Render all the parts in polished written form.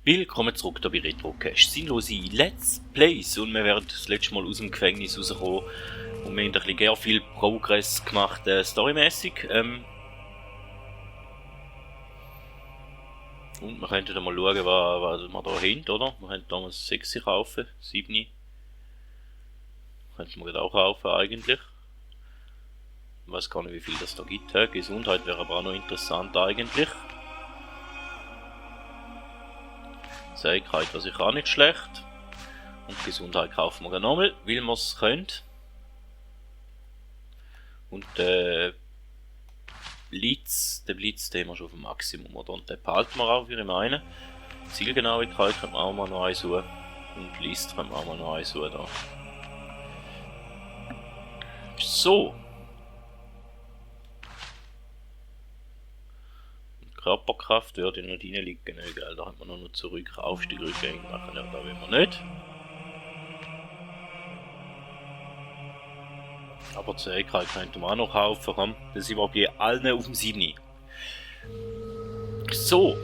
Willkommen zurück hier bei Retrocast. Sinnlose Let's Plays und wir werden das letzte Mal aus dem Gefängnis rauskommen und wir haben ein bisschen sehr viel Progress gemacht, storymäßig. Und wir könnten mal schauen, was wir da hinten, oder? Wir könnten damals 6 kaufen, 7. Könnten wir auch kaufen eigentlich. Ich weiß gar nicht, wie viel das da gibt. Gesundheit wäre aber auch noch interessant eigentlich. Säigkeit war sicher auch nicht schlecht. Und Gesundheit kaufen wir nochmal, weil wir es können. Und den Blitz, den haben wir schon auf dem Maximum, oder? Und den behalten wir auch, wie ich meine. Zielgenauigkeit können wir auch mal noch einsuchen. Und List können wir auch mal noch einsuchen da. So. Körperkraft würde noch reinliegen, gell? Da hat man noch zurück, Aufstieg, Rückgängig machen, ja, da will man nicht. Aber die Zähigkeit könnte man auch noch kaufen, komm. Das sind wir bei allen auf dem 7. So.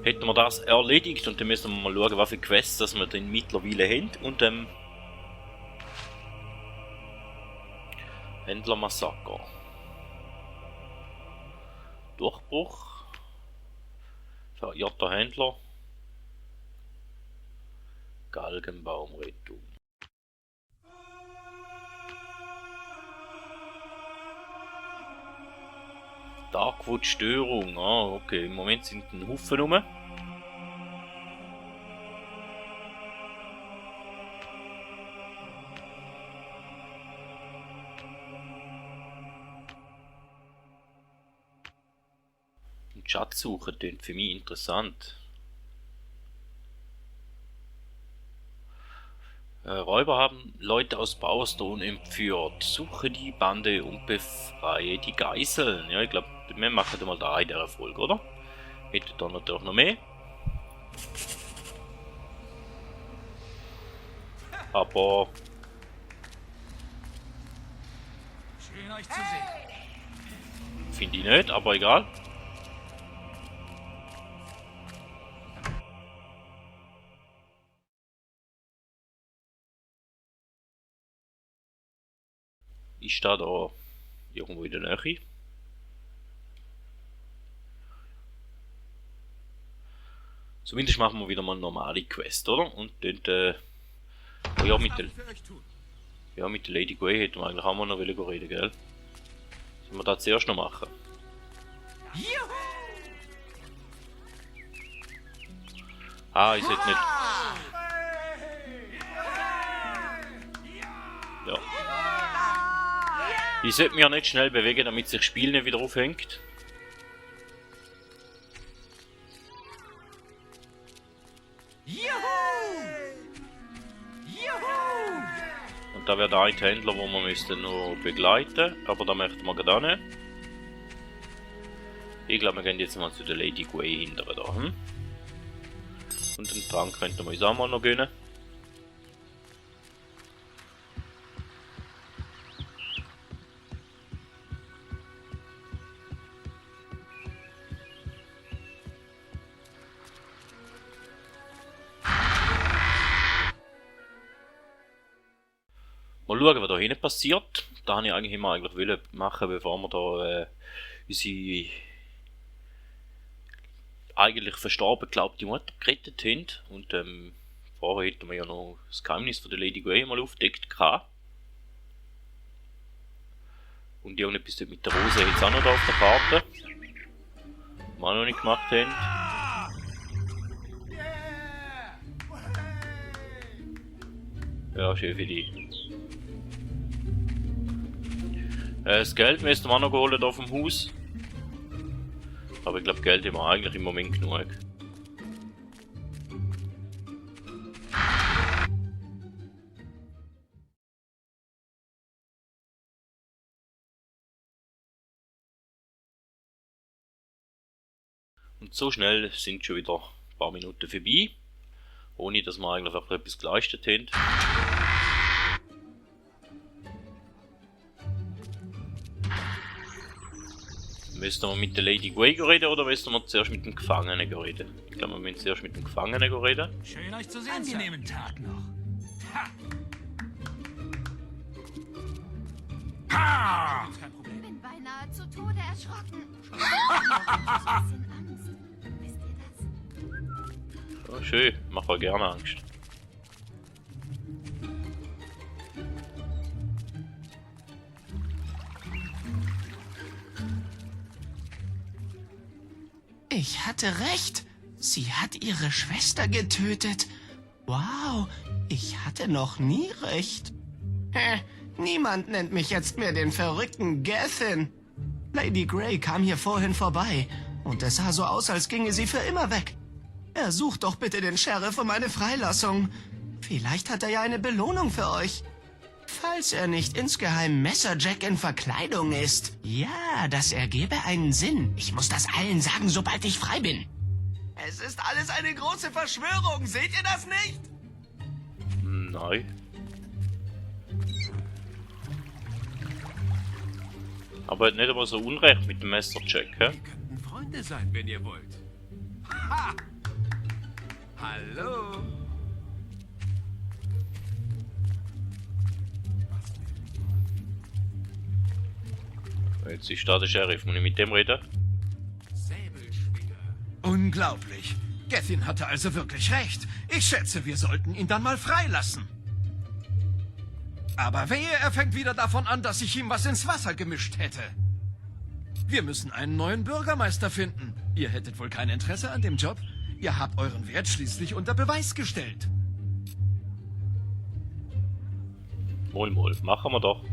Hätten wir das erledigt und dann müssen wir mal schauen, was für Quests das wir denn mittlerweile haben. Und Händlermassaker. Durchbruch. Verirrter Händler. Galgenbaumrettung. Darkwood Störung. Ah, okay. Im Moment sind ein Haufen rum. Schatzsuche klingt für mich interessant. Räuber haben Leute aus Bowerstone entführt. Suche die Bande und befreie die Geiseln. Ja, ich glaube, wir machen mal da in der Folge, oder? Hätte da natürlich noch mehr. Aber schön euch zu sehen. Finde ich nicht, aber egal. Ich stehe da irgendwo in der Nähe. Zumindest machen wir wieder mal eine normale Quest, oder? Und dann, oh ja, mit der Lady Grey hätten wir eigentlich auch mal noch reden, gell? Sollen wir das zuerst noch machen? Ah, ich sollte nicht. Ja. Ich sollte mich ja nicht schnell bewegen, damit sich das Spiel nicht wieder aufhängt. Und da wäre der eine Händler, wo man müsste noch begleiten, aber da möchten wir gar nicht. Ich glaube, wir gehen jetzt mal zu der Lady Grey hinterher da. Und den Trank könnten wir uns auch mal noch gönnen. Mal schauen, was da hinten passiert. Da habe ich eigentlich immer machen, bevor wir da unsere eigentlich verstorben glaubte Mutter gerettet haben. Und vorher hätten wir ja noch das Geheimnis von der Lady Grey mal aufgedeckt gehabt. Und irgendetwas dort mit der Rose jetzt auch noch da auf der Karte. Was wir auch noch nicht gemacht haben. Ja, schön für die. Das Geld müssten wir auch noch holen hier vom Haus. Aber ich glaube, Geld haben wir eigentlich im Moment genug. Und so schnell sind schon wieder ein paar Minuten vorbei. Ohne dass wir eigentlich auch etwas geleistet haben. Müssen wir mit der Lady Grey reden oder müssen wir zuerst mit dem Gefangenen reden? Ich glaube, wir müssen zuerst mit dem Gefangenen reden. Schön euch zu sehen. Angenehmen Tag noch. Ha! Ha! Kein Problem. Ich bin beinahe zu Tode erschrocken. Ich hab ein bisschen Angst. Wisst ihr das? Oh, schön, macht auch gerne Angst. Ich hatte recht. Sie hat ihre Schwester getötet. Wow, ich hatte noch nie recht. Niemand nennt mich jetzt mehr den verrückten Gethin. Lady Grey kam hier vorhin vorbei und es sah so aus, als ginge sie für immer weg. Ersucht doch bitte den Sheriff um eine Freilassung. Vielleicht hat er ja eine Belohnung für euch. Falls er nicht insgeheim Messerjack in Verkleidung ist. Ja, das ergebe einen Sinn. Ich muss das allen sagen, sobald ich frei bin. Es ist alles eine große Verschwörung, seht ihr das nicht? Nein. Aber nicht immer so unrecht mit dem Messerjack, hä? Wir könnten Freunde sein, wenn ihr wollt. Ha! Hallo? Jetzt ist da der Sheriff, muss ich mit dem reden? Säbelschwinger. Unglaublich. Gethin hatte also wirklich recht. Ich schätze, wir sollten ihn dann mal freilassen. Aber wehe, er fängt wieder davon an, dass ich ihm was ins Wasser gemischt hätte. Wir müssen einen neuen Bürgermeister finden. Ihr hättet wohl kein Interesse an dem Job. Ihr habt euren Wert schließlich unter Beweis gestellt. Moll, machen wir doch.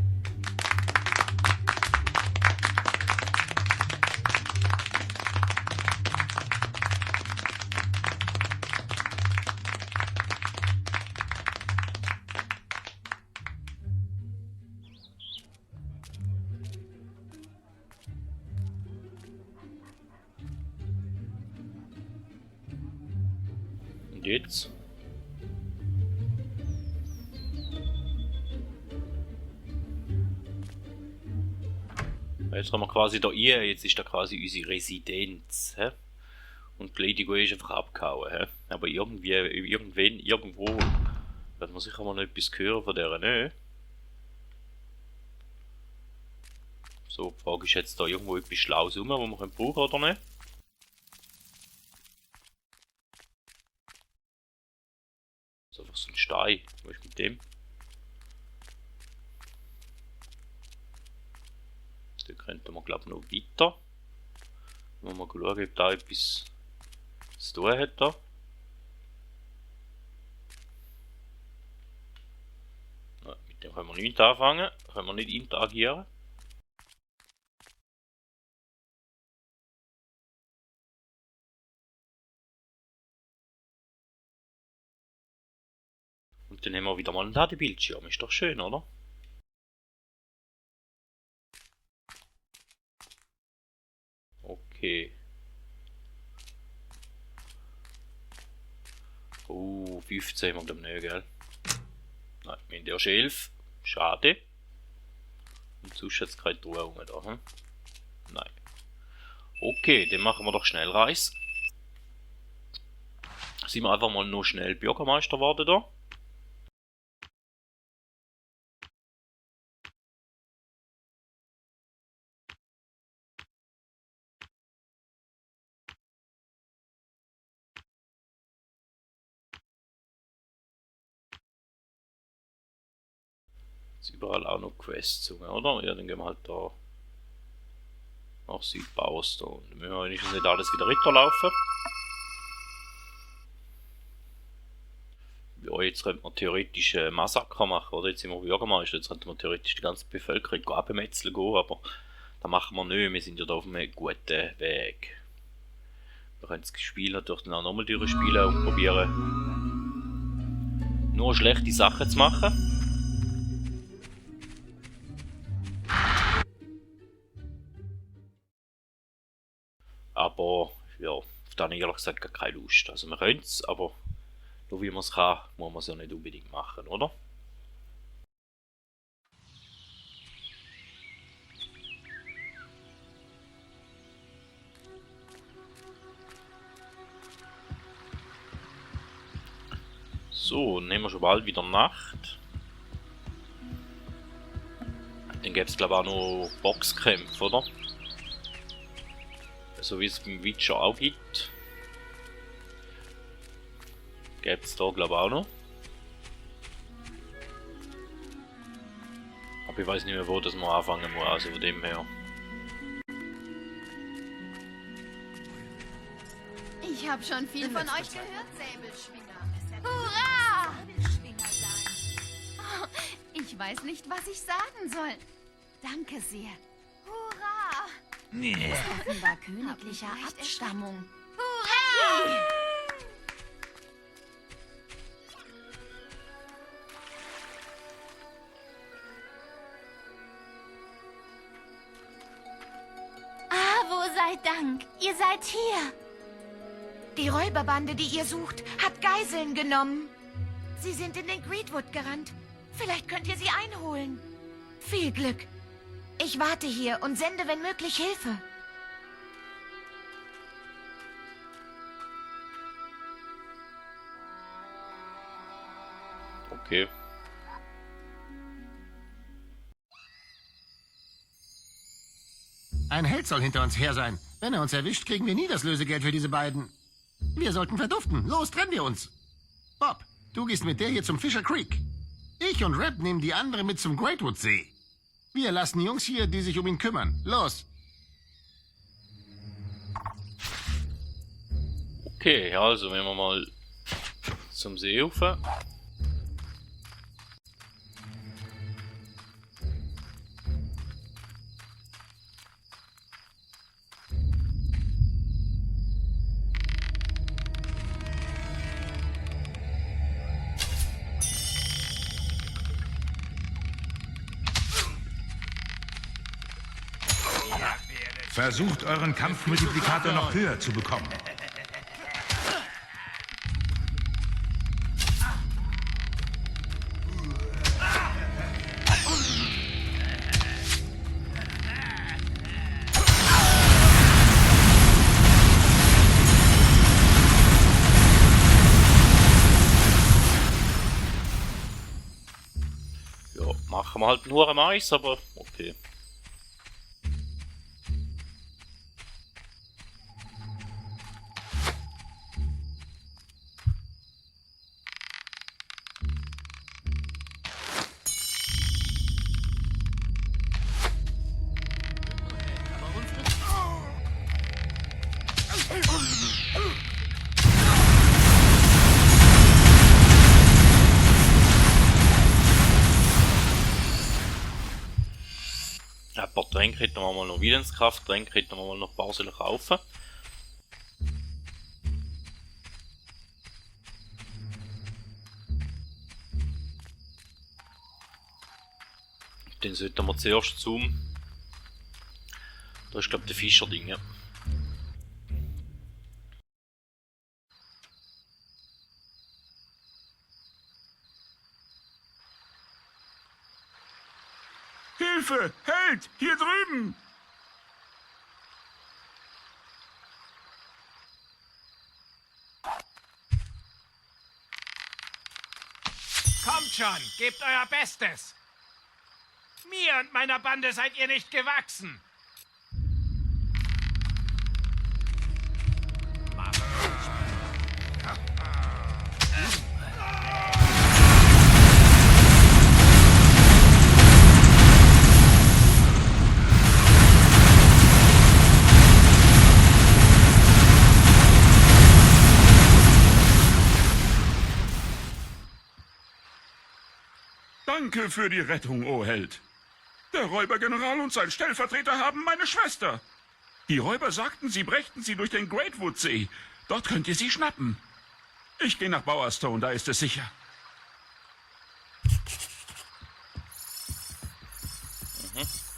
Und jetzt? Jetzt haben wir quasi da hier, jetzt ist da quasi unsere Residenz. He? Und die Lady Grey ist einfach abgehauen. He? Aber irgendwie, irgendwo wird man sicher mal noch etwas hören von der, ne? So, die Frage ist jetzt da irgendwo etwas Schlaues rum, was wir brauchen können oder nicht? So, einfach so ein Stein. Was ist mit dem? Da könnten wir glaube ich noch weiter. Mal schauen, ob da etwas zu tun hat. Da. Ja, mit dem können wir nicht anfangen, können wir nicht interagieren. Und dann haben wir wieder mal einen Ladebildschirm, ist doch schön, oder? Okay. 15 haben wir glaube nicht, gell? Nein, wir haben erst 11. Schade. Und sonst jetzt keine Truhe rum da, hm? Nein. Okay, dann machen wir doch Schnellreise. Sind wir einfach mal noch schnell Bürgermeister geworden da. Jetzt überall auch noch Quests, oder? Ja, dann gehen wir halt da nach Südbaus da. Und dann müssen wir wenigstens nicht alles wieder runterlaufen. Ja, jetzt könnte man theoretisch Massaker machen, oder? Jetzt sind wir Bürgermeister, jetzt könnte man theoretisch die ganze Bevölkerung abmetzeln gehen, aber das machen wir nicht, wir sind ja da auf einem guten Weg. Wir können das Spiel natürlich dann auch nochmal durchspielen und probieren, nur schlechte Sachen zu machen. Aber ja, auf das habe ich ehrlich gesagt gar keine Lust. Also wir können es, aber nur wie man es kann, muss man es ja nicht unbedingt machen, oder? So, nehmen wir schon bald wieder Nacht. Dann gäbe es glaube ich auch noch Boxkämpfe, oder? So wie es beim Witcher auch gibt. Gäbe es da glaube ich auch noch. Aber ich weiß nicht mehr, wo das mal anfangen muss, also von dem her. Ich habe schon viel von euch gehört, Säbelschwinger. Hurra! Oh, ich weiß nicht, was ich sagen soll. Danke sehr. Hurra! Offenbar königlicher Abstammung. Hurra! Wo sei Dank, ihr seid hier. Die Räuberbande, die ihr sucht, hat Geiseln genommen. Sie sind in den Greedwood gerannt. Vielleicht könnt ihr sie einholen. Viel Glück. Ich warte hier und sende, wenn möglich, Hilfe. Okay. Ein Held soll hinter uns her sein. Wenn er uns erwischt, kriegen wir nie das Lösegeld für diese beiden. Wir sollten verduften. Los, trennen wir uns. Bob, du gehst mit der hier zum Fisher Creek. Ich und Rap nehmen die andere mit zum Greatwood-See. Wir lassen Jungs hier, die sich um ihn kümmern. Los. Okay, also wenn wir mal zum See rauf. Versucht, euren Kampfmultiplikator noch höher zu bekommen. Ja, machen wir halt nur am Eis, aber okay. Ein paar Tränke hätten wir mal noch Willenskraft, Tränke hätten wir mal noch Basel kaufen. Den sollten wir zuerst zum... Da ist glaube ich der Fischerding, ja. Hilfe! Held! Hier drüben! Kommt schon, gebt euer Bestes. Mir und meiner Bande seid ihr nicht gewachsen. Danke für die Rettung, o Held. Der Räubergeneral und sein Stellvertreter haben meine Schwester. Die Räuber sagten, sie brächten sie durch den Greatwood-See. Dort könnt ihr sie schnappen. Ich gehe nach Bowerstone, da ist es sicher.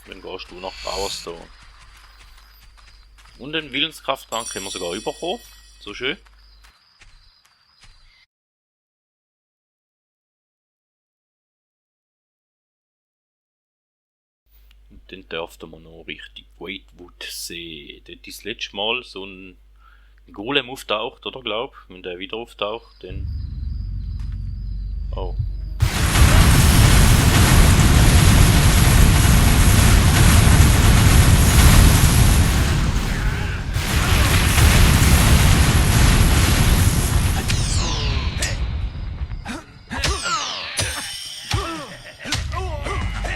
Dann gehst du nach Bowerstone. Und den Willenskrafttrank können wir sogar überkommen. So schön. Und dann dürften wir noch richtig Greatwood sehen. Dort ist das letzte Mal so ein Golem auftaucht, oder glaub? Wenn der wieder auftaucht, dann Oh.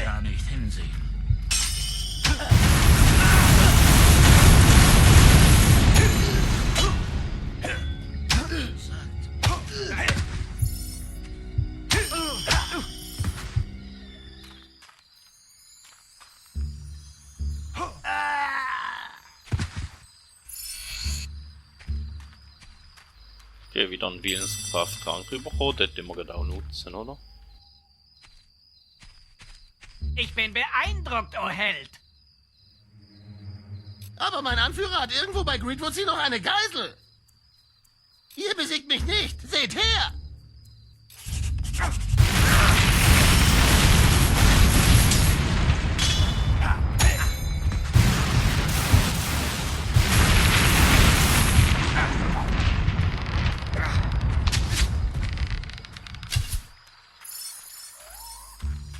Gar nicht hinsehen. Okay, wieder einen Willenskrafttrank bekommen, den wir gerade auch nutzen, oder? Ich bin beeindruckt, o Held. Aber mein Anführer hat irgendwo bei Greedwoodsea noch eine Geisel. Ihr besiegt mich nicht. Seht her!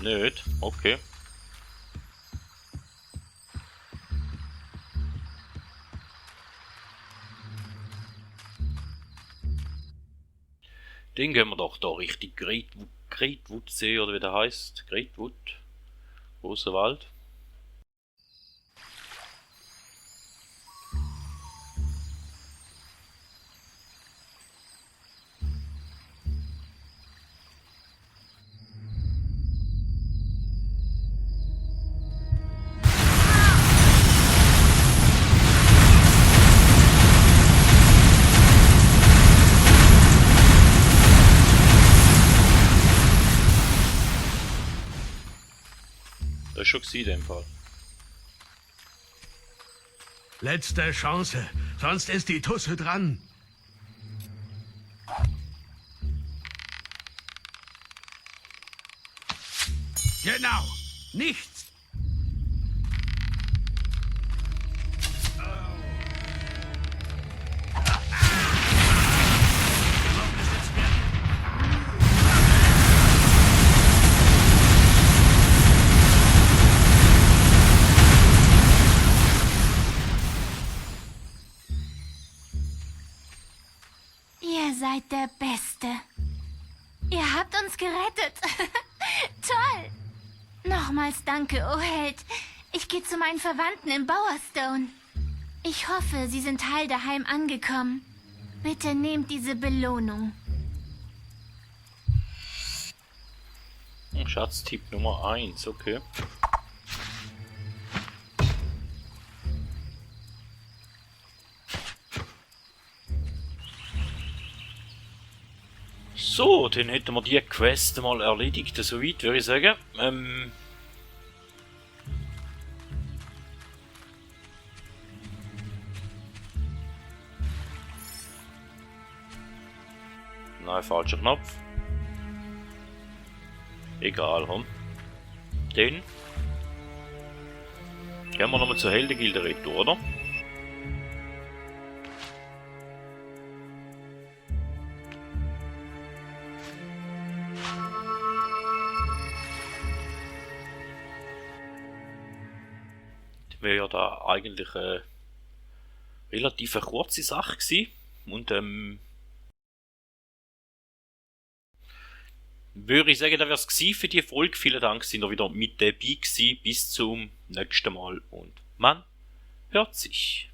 Nicht? Okay. Den gehen wir doch da richtig Greatwoodsee oder wie der heißt. Greatwood. Großer Wald. Das ist schon gewesen, in dem Fall. Letzte Chance, sonst ist die Tusse dran. Genau. Nichts. Ihr seid der Beste. Ihr habt uns gerettet. Toll. Nochmals danke, o Held. Ich gehe zu meinen Verwandten in Bowerstone. Ich hoffe, sie sind heil daheim angekommen. Bitte nehmt diese Belohnung. Schatztipp Nummer 1, okay. So, dann hätten wir die Quest mal erledigt, soweit würde ich sagen. Nein, falscher Knopf. Egal, hm. Dann gehen wir nochmal zur Heldengilde retour, oder? Wäre ja da eigentlich eine relativ kurze Sache gewesen. Und würde ich sagen, das wäre es für die Folge. Vielen Dank, sind ihr wieder mit dabei gewesen. Bis zum nächsten Mal und man hört sich.